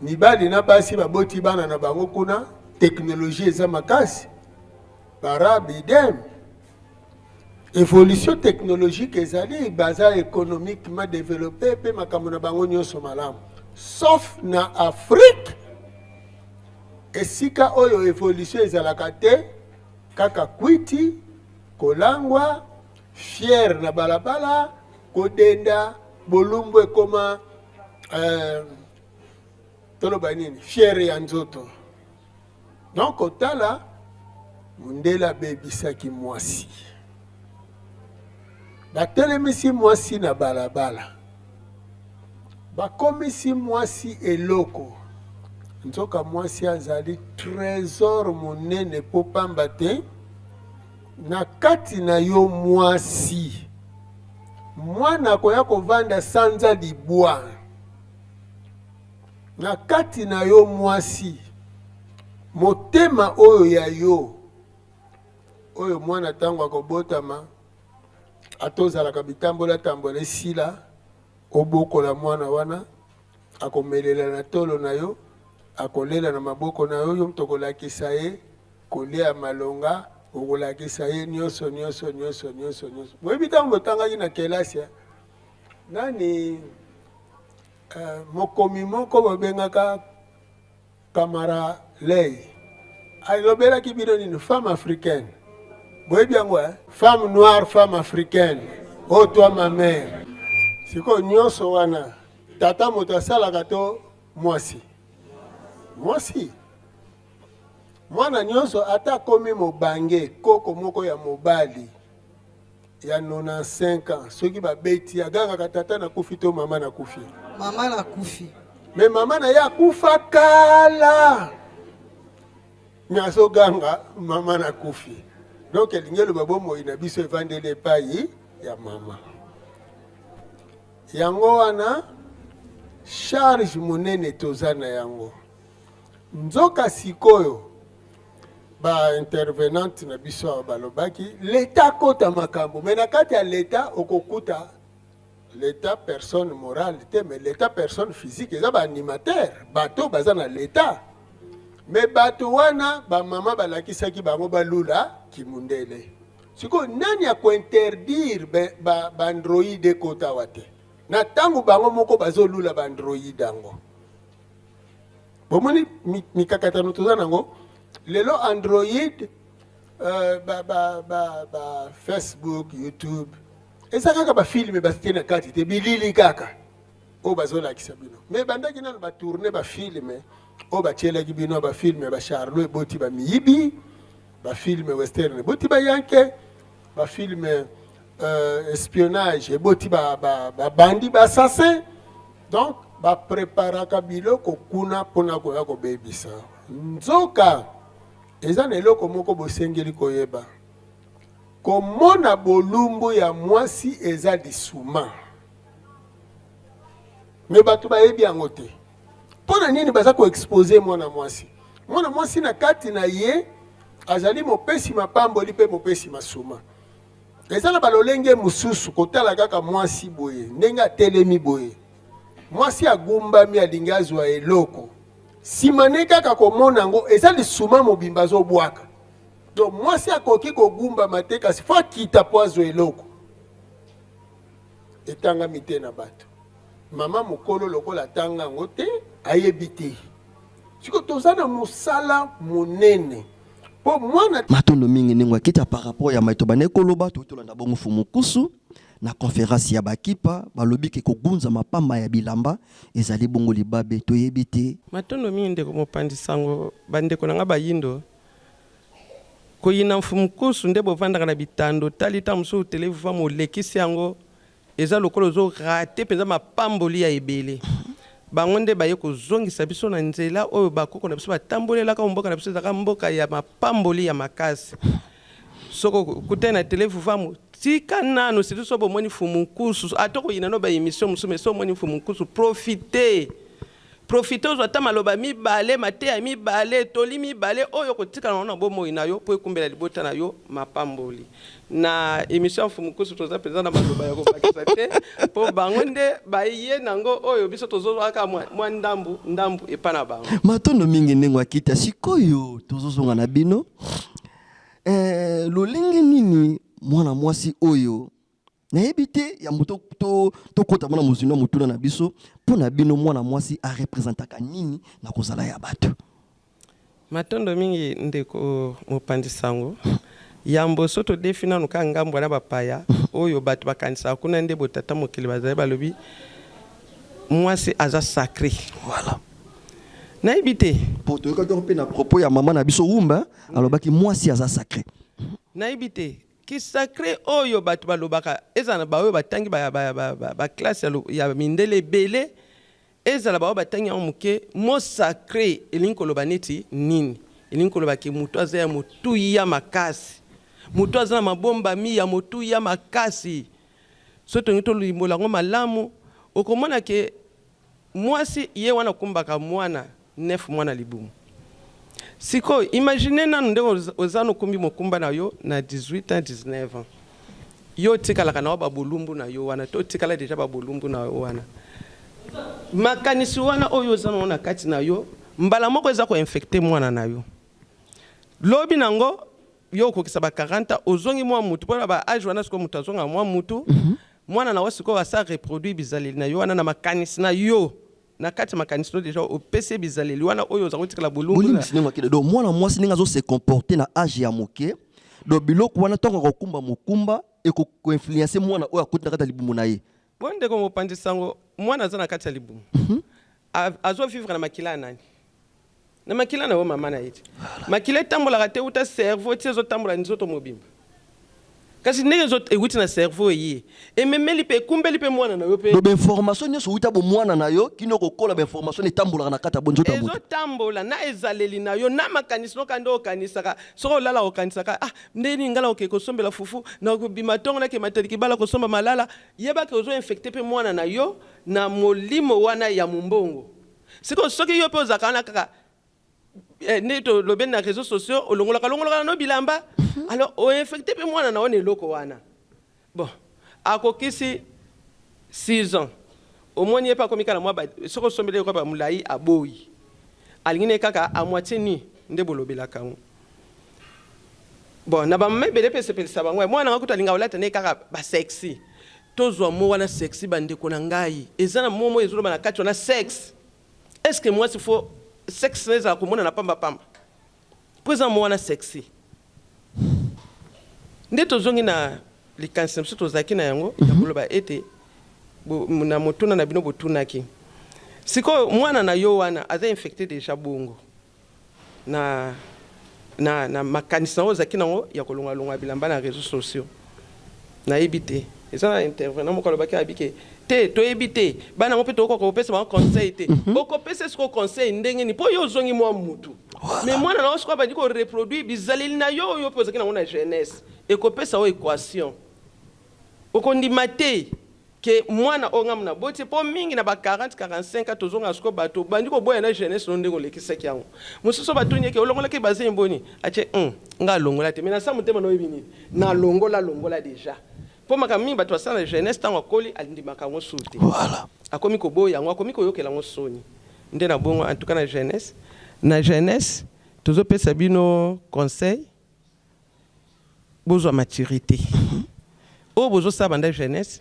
mibali na basi baboti bana na bango kuna, teknoloji eza makasi. Ba-arabe idem. Evolution technologique ezali, baza economiquement developpe mpe makambo na bango nyonso malamu, sauf na Afrique esika oyo evolution ezalaka te, kaka kwiti, kolangwa, fiere na balabala, kodenda, bolumbu ekoma euh, toloba nini, fiere ya nzoto. Donc kotala mundele abebisaki mwasi, batelemisi mwasi na balabala, bakomisi mwasi eloko. Nzoka mwasi azali tresor monene, mpo pamba te na kati na yo mwasi mwana akoya kovanda sanza libwa. Na kati na yo mwasi, motema oyo ya yo, oyo mwana ntango akobotama, ata ozalaka bitambola tambola esila, obokola mwana wana, akomelela na tolo na yo, akolela na maboko na yo, yo moto okolakisa ye kolia ya malonga, okolakisa ye nyonso nyonso nyonso nyonso nyonso. Boyebi ntango botangaki na kelasi, nani Eh, mokomi moko babengaka Kamara Ley alobelaki bino nini? Femme africaine, boyebi yango eh? Femme noire, femme africaine, oh toi ma mère. Sikoyo nyonso wana tata moto asalaka to mwasi? Mwasi. Mwana nyonso ata akomi mobange, koko moko ya mobali ya 95 ans soki babeti agangaka tata nakufi to mama nakufi, mama nakufi. Me mama na ye akufa kala, me azoganga mama nakufi. Donc elingi eloba bomoi na biso evandeli epai ya mama. Yango wana charge monene toza na yango. Nzoka sikoyo ba intervenante na biso awa balobaki leta akota makambo, me na kati ya leta okokuta leta personne morale te, me leta personne physique eza baanimateur, bato baza na leta. Me bato wana bamama balakisaki bango balula kimundele. Sikoyo nani akointerdire baandroide ba, ba ekota awa te, na ntango bango moko bazolula baandroide yango? Bomoni mikakatano toza nango lelo, android euh, ba, ba, ba, ba Facebook, YouTube eza kaka bafilme batie na kati te, bilili kaka oyo bazolakisa bino. Me ebandaki nano batourne bafilme oyo batielaki bino, bafilme bacharlo eboti bamiyibi, bafilme western eboti bayanke, bafilme euh, espionnage eboti babandi ba, ba baassassin. Donc bapreparaka biloko kuna mpona koya kobebisa. Nzoka Eza na eloko moko bosengeli koyeba. Komona bolumbu ya mwasi eza lisuma. Me bato bayebi yango te. Mpo na nini baza koexpose mwana mwasi? Mwana mwasi na kati na ye azali mopesi mapamboli mpe mopesi masuma. Eza na balolenge mosusu kotala kaka mwasi boye ndenge atelemi boye, mwasi agumbami alingi azwa eloko, nsima ne kaka komona yango eza lisuma mobimba azobwaka. Donc mwasi akoki kogumbama te, kasi fo akita mpo azwa eloko. Etangami te na bato. Mama mokolo lokola atanga yango te, ayebi te. Siko toza na mosala monene mpo mwana. Matondo mingi ndenge akita par rapport ya maito bane koloba tolanda bongo fumukusu na conférence ya bakipa balobi ke kogunza mapamba ya bilamba ezali bongo libabe toyebi te. Matondo mingi ndeko mopanzi sango, bandeko na nga bayindo koyina mfumukusu nde bovandaka na bitando tali ta mosusu televiva molekisi yango eza lokola ozo rate mpenza mapamboli ya ebele. Bango nde baye kozongisa biso na nzela oyo bakoko na biso batambolelaka. Mboka na biso ezalaka mboka ya mapamboli ya makasi. Soko okutani na televuvamu tika nanu, surtout so bomoni fumukusu, ata koyina no ba émission mosusu, mais so omoni fumukusu, profite profite, ozwa ata maloba mibale, mateya mibale, toli mibale oyo kotikala nango na bomoi na yo mpo ekumbela libota na yo mapamboli. Na émission ya Mfumukusu toza mpenza na maloba ya kobakisa te, mpo bango nde baye nango oyo biso tozozwaka mwa ndambu ndambu epa na bango. Matondo mingi ndenge akita. Sikoyo tozozonga na bino, lolenge nini mwana mwasi oyo nayebi te ya moto tokota mwana mozindo ya motuna na biso mpo na bino, mwana mwasi arepresentaka nini na kozala ya bato? Matondo mingi ndeko mopanzi sango. Yambo so todefi nanu ka ngambo na bapaya oyo bato bakanisaka kuna nde botata mokili bazali, balobi mwasi aza sacré. Voilà. Nayebi te. Po toyokaki yango mpe na propos ya mama na biso Wumba, alobaki mwasi aza sacré. Nayebi te ki sacré oyo bato balobaka ezala na baoyo batangi baklasse ya mindele ebele, ezala baoyo batangi yango moke. Mo sacré elingi koloba neti nini? Elingi koloba ke moto aza ya motuya makasi, moto aza na mabombami ya motuya makasi. So tongi tolimbola yango malamu, okomona ke mwasi ye wana akumbaka mwana 9 mwana libumu. Sikoyo imagine nanu ndenge oza nokumbi mokumba na yo na 18 ans, 19 ans, yo otikalaka na yo babolumbu na yo wana, to otikala deja babolumbu na yo wana, makanisi wana oyo oza nango na kati na yo, mbala moko eza koinfecte mwana na yo. Lobi nango yo okokisa ba 40 ans, ozongi mwa mutu mpona ba age wana. Sikoyo moto azonga mwa mutu, mwana na yo sikoyo asa reproduire bizaleli na yo wana na makanisi na yo. Na kati ya makanisi no deja opesi ye bizaleli wana oyo oza kotikala bolumbu. Bolimbisi ndenge akende. Donc mwana mwasi ndenge azo se comporter na age ya moke, donc biloko wana ntango akokumba mokumba ekoinfluence mwana oyo akoti na kati ya libumu na ye. Bo ndeko mopanzi sango, mwana aza na kati ya libumu, azovivre na makila ya nani? Na makila na yo mama na ye te. Makila etambolaka te uta cerveau ti ezotambola nzoto mobimba, kasi ndenge ewuti na cerveau eye ememeli mpe ekumbeli mpe mwana na yo mpe. Donc bainformation nyonso euta bomwana na yo kino kokola, bainformation etambolaka na kati ya bonzoto ya moto. Ezotambola na ezaleli na yo, na makanisi noka nde okanisaka. Soki olala okanisaka: ah, nde nini ngai nakoke kosombela fufu, nakobima ntongo nakema kibala kosomba malala, yebaki ozoinfecte mpe mwana na yo na molimo wana ya mombongo. Sikoyo soki yo mpe ozalaka wana kaka nde tolobeli na réseaux sociaux, olongolaka longolaka no bilamba, alors oinfecte mpe mwana na yo na eloko wana. Bon, akokisi 6 ans, omoni ye mpe akomi kaka na mwa, soki osombeli ye kaka molai, aboyi, alingi ne kaka à moitié nu nde bolobelaka yango. Bon, na bamama ebele mpe esepelisa bango. Mwana nga kutu alinga kolata ne kaka basexy. Tozwa mo wana sexy, bandeko na ngai, eza na mo moko ezoloba na kati wana sexe. Est ce que mwasi fo sexe na ezala komona na pambapamba mpo eza mo wana sexy? Nde tozongi na likanisi na biso tozalaki na yango ya koloba ete na motuna na bino botunaki, sikoyo mwana na yo wana aza infecté déjà bongo na makanisi na oyo ozalaki nango ya kolongwalongwa bilamba na réseaux sociaux. Nayebi te. Eza na intervenant moko alobaki abi ke te, toyebi te, bana yango mpe tokoka kopesa bango conseil te. Okopesa sikoyo conseil ndenge nini mpo yo ozongi mwa mutu, mais mwana na yo sikoyo abandi koreproduire bizaleli na yo oyo mpe ozalaki nango na jeunesse, ekopesa yo équation. Okondima te ke mwana oyo ngambo naboti, mpo mingi na ba 40 45 ans tozonga sikoyo, bato obandi koboya na jeunesse no ndenge olekisaki yango. Mosusu oyo batuni eke olongolaki bazemi boni, atie nga alongola te, mais na sa motema na oyebi nini, nalongola longola déjà, mpo makambo mingi bato basala na jeunesse, ntango akoli andimaka yango su te. Akomi koboya yango, akomi koyokela yango soni. Nde na bongo, en tout cas na jeunesse tozopesa bino conseil: bozwa maturité. Oyo bozosala banda jeunesse,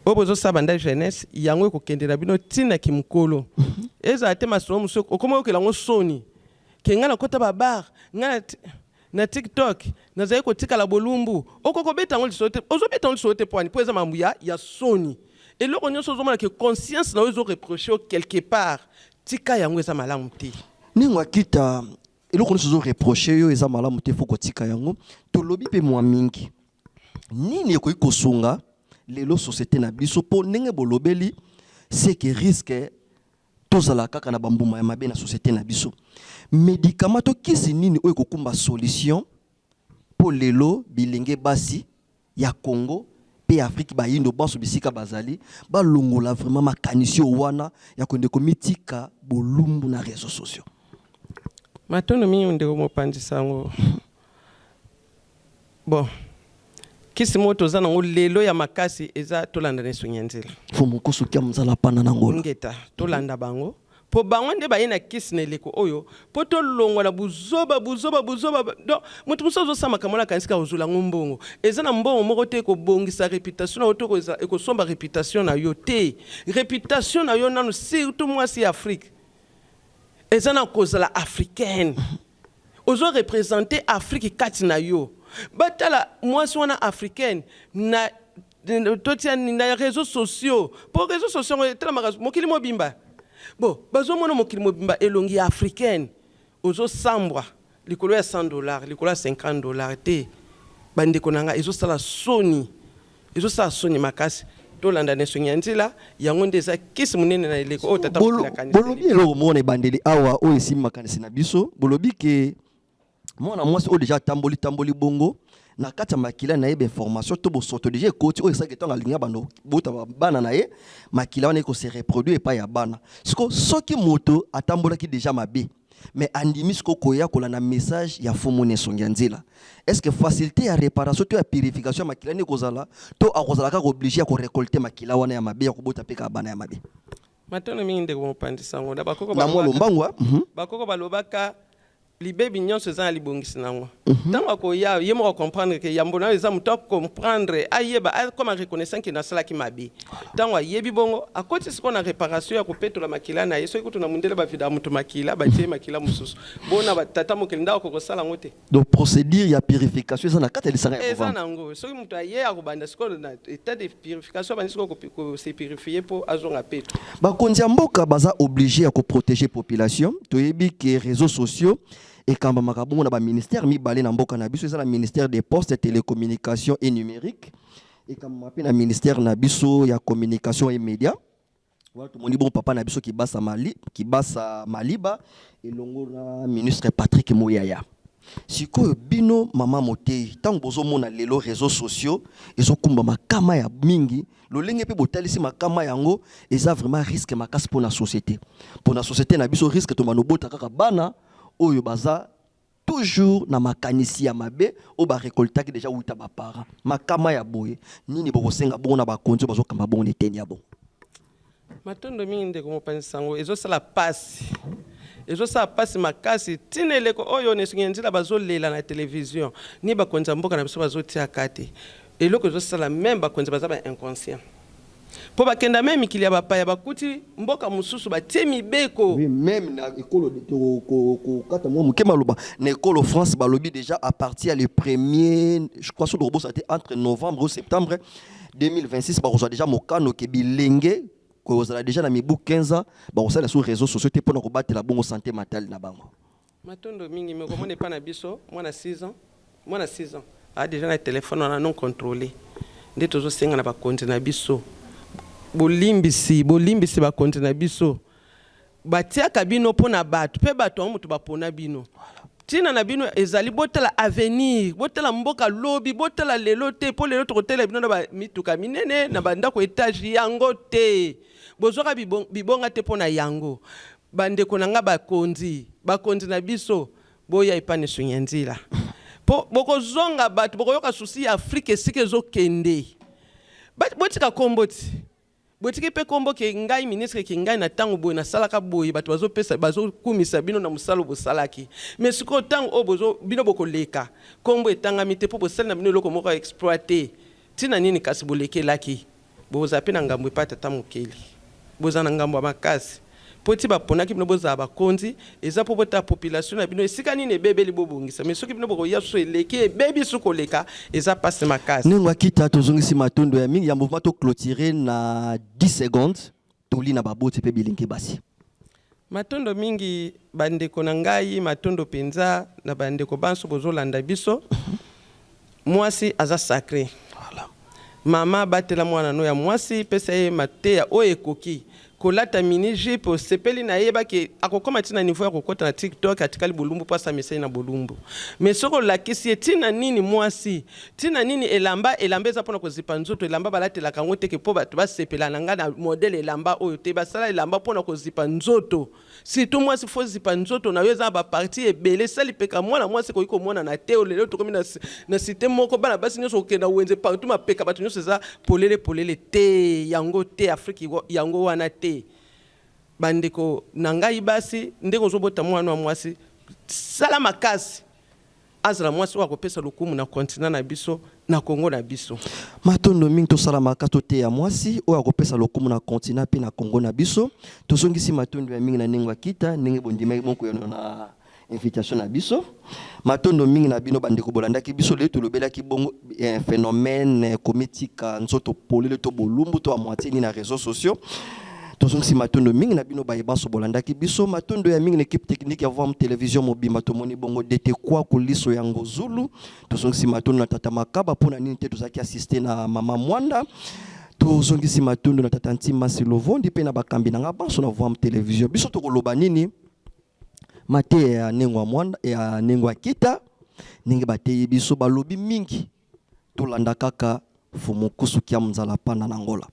oyo bozosala banda jeunesse, yango ekokende na bino ntina kimokolo. Ezala te masolo mosusu okoma oyokela yango soni ke ngai nakɔta babar, ngai na TikTok nazali kotikala bolumbu. Okoki kobeta yango lisolo te, ozobeta yango lisolo te po ani? Mpo eza mambo ya soni. Eloko nyonso ozomona ke conscience na yo ezoreproche yo quelque part, tika yango, eza malamu te. Ndenge akita, eloko nyonso ozoreproche yo eza malamu te, fo kotika yango. Tolobi mpe mwa mingi, nini ekoki kosunga lelo société na biso? Mpo ndenge bolobeli, seke risque tozala kaka na bambuma ya mabe na société na biso. Médicament to kisi nini oyo ekokumba solution mpo lelo bilenge basi ya Congo mpe Afrique, bayindo banso bisika bazali, balongola vraiment makanisi oyo wana ya kende komitika bolumbu na réseaux sociaux? Matondo mingi, ndeko mopanzi sango. Bon, kisi moko toza nango lelo ya makasi eza tolanda na esongi ya nzela. Fo mokoso kia mozala pana na ngola. Ngeta, tolanda bango, mpo bango nde baye na kisi na eleko oyo mpo tolongwa na buzoba, buzoba, buzoba. Donc moto mosusu azosala makambo wana, akanisi kaka kozwela yango mbongo. Eza na mbongo moko te ekobongisa réputation na yo to ekosomba réputation na yo te. Réputation na yo nanu, surtout mwasi ya Afrique, eza na kozala africaine, ozoreprésente Afrique kati na yo. Batala mwasi wana africaine na totia na réseaux sociaux, mpo réseaux sociaux yango etelamaka mokili mobimba. Bon, bazomona mokili mobimba elongi ya africaine, ozosambwa likolo ya 100 $, likolo ya 50 $ te. Bandeko na ngai, ezosala soni, ezosala soni makasi. Tolanda na esongi ya nzela, yango nde eza kisi monene na eleko oyo tata mokili akaniseli. Bolobi eloko moko na ebandeli awa oyo esimbi makanisi na biso. Bolobi ke mwana mwasi oyo deja atamboli tamboli bongo, na kati ya makila na ye bainformation to bosoto deja ekoti, oyo esalaki ntango alingi bando bota bana na ye, makila wana ekose reproduire epai ya bana. Siko soki moto atambolaki deja mabe, mais andimi siko koya kolanda message ya fumu na esongi ya nzela, est ce que facilité ya réparation to ya purification ya makila nde ekozala, to akozala kaka obligé ya korécolte makila wana ya mabe, ya kobota mpe kaka bana ya mabe? Matondo mingi, ndeko mopanzi sango. Na bakoko Na mwa lombangu. Bakoko balobaka libebi nyonso eza na libongisi nango. Ntango akoya, ye moko acomprendre ke yambo na yo eza moto acomprendre, ayeba, akoma reconnaissant ke nasalaki mabe. Ntango ayebi bongo, akoti sikoyo na réparation ya kopetola makila na ye. Soki kutu na mondele bavidaka moto makila, batie makila mosusu bona batata mokili ndako, akokosala yango te. Donc procédure ya purification eza na kati ya lisanga ya Eza Bovamba. Nango soki moto aye, akobanda sikoyo na état de purification, abandi sikoyo kose purifier mpo azonga peto. Bakonzi ya mboka baza obligé ya koprotéger population. Toyebi ke réseaux sociaux ekambamaka bongo na baministère mibale na mboka na biso. Eza na ministère des Postes, Télécommunications et Numérique, ekambama mpe na ministère na biso ya Communication et Média. Wana tomoni bongo papa na biso Kibasa, Mali, Kibasa Maliba, elongo na ministre Patrick Moyaya. Sikoyo bino, mama motei, ntango bozomona lelo réseaux sociaux ezokumba makama ya mingi, lolenge mpe botalisi makama yango, eza vraiment risque makasi mpona société, mpona société na biso. Risque tomana obota kaka bana oyo baza toujours na makanisi ya mabe oyo barekoltaki déjà wuta baparent. Makama ya boye, nini bokosenga bongo na bakonzi oyo bazokamba bongo na eteni ya bongo? Matondo mingi, ndeko mopanzi sango. Ezosala pasi, ezosala pasi makasi. Ntina eleko oyo na esongi ya nzela bazolela na televizio, ni bakonzi ya mboka na biso bazotiaka te. Eloko ezosala, même bakonzi baza ba inconscient, mpo bakenda même mikili ya bapaya, bakuti mboka mosusu batie mibeko. Oui, même na ekolo, kokata mwa moke maloba, na ekolo France balobi déjà à partir ya le premier, je crois, soki tokobosa te, entre novembre ou septembre 2026, bakozwa déjà mokano ke bilenge kozala déjà na mibu 15 ans bakosala sur réseaux sociaux te, mpona kobatela bongo santé mentale na bango. Matondo mingi. Me komona epa na biso, mwana 6 ans, mwana 6 ans aa déjà na telefone wana non contrôlé. Nde tozosenga na bakonzi na biso bolimbisi, bolimbisi bakonzi na biso. Batiaka bino mpo na bato mpe bato yango moto bapona bino. Ntina na bino ezali botala avenir, botala mboka lobi, botala lelo te, mpo lelo tokotela bino na bamituka minene, na bandako etage, yango te. Bozwaka bibonga te mpo na yango. Bandeko na nga bakonzi, bakonzi na biso, boya epai na Esunyanzila. Mpo bokozonga bato, bokoyoka susi ya Afrika esika ezokende. Botika kombo ti. Botiki pe kombo ke ngai ministre ke ngai na tango boye nasalaka boye bato bazopesa bazokumisa bino na mosala oyo bosalaki mais sikoyo tango oyo bozo bino bokoleka kombo etangami te po bosali na bino eloko moko ya exploit te tina nini kasi bolekelaki bokozala pe na ngambo epai ya tata mokeli bozala na ngambo ya makasi po ti baponaki bino bozala bakonzi eza po botala population na bino esika nini ebebeli bobongisa mais soki bino bokoya susu eleki ebebi su koleka eza pasi makasi. Ndenge akita tozongisi matondo ya mingi ya mouvement to clôturer na 10 secondes toli na baboti pe bilenge basi. Matondo mingi ba ndeko na ngai, matondo penza na ba ndeko banso bozolanda biso. Mwasi aza sacre. Voilà. Mama batela mwana no ya mwasi, pesa ye mateya oyo ekoki. Kolata mini jupe osepeli na ye yeba ke akokoma ti na niveau ya kokota na tiktok atikali bolumbu po asi amesani na bolumbu. Mais soki olakisi ye tina nini mwasi, tina nini elamba, elamba eza pona kozipa nzoto, elamba balatelaka yango te ke po batu basepela na nga na modèle elamba oyo te, basala elamba pona kozipa nzoto. Surtout mwasi faut zipa nzoto na yo eza na ba partie ebele sali peka mwana mwasi ekoki komonana te lelo tokomi na, na cité moko bana basi nyonso kokende na wenze partout mapeka bato nyonso eza polele polele te yango te Afrique yango wana te bandeko na ngai basi ndenge ozobota mwana wa mwasi sala makasi Azala mwasi oyo akopesa lokumu na continent na biso, na Congo na biso. Matondo mingi tosala makasi toteya mwasi oyo akopesa lokumu na continent mpe na Congo na biso. Tozongisi matondo ya mingi na ndenge akita ndenge bondimaki bongo koyano na invitation na biso. Matondo mingi na bino bandeko bolandaki biso lelo tolobelaki bongo eh, phénomène eh, komitika nzoto polele to bolumbu to ya moitié ni na réseaux sociaux. Tozongisi matondo mingi na bino baye banso bolandaki biso. Matondo ya mingi na equipe technique ya Vam Television mobimba tomoni bongo DT Kwaku liso ya Ngozulu. Tozongisi matondo na Tata Makaba pona nini te tozalaki assister na Mama Mwanda. Tozongisi matondo na Tata Ntima Silovondi pe na bakambi na nga banso na Vam Television. Biso tokoloba nini? Mateya ya Nengo ya Mwanda ya Nengo ya Kita ndenge bateyi biso balobi mingi tolanda kaka Fumu Kusu Kiamu Nzala Panda na Angola.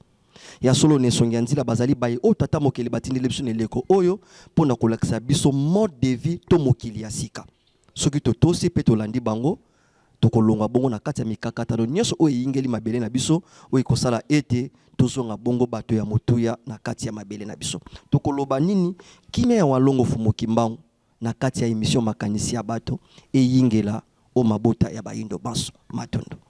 Ya solo na esongi ya nzila bazali baye oyo Tata Mokeli batindeli biso na eleko oyo mpo na kolakisa biso mode de vie to mokili ya sika. Soki totosi mpe tolandi bango, tokolongwa bongo na kati ya mikakatano nyonso oyo eyingeli mabele na biso, oyo ekosala ete tozonga bongo bato ya motuya na kati ya mabele na biso. Tokoloba nini? Kimia ya Walongo Fumu Kimbangu na kati ya emission Makanisi ya bato eyingela o mabota ya bayindo banso. Matondo.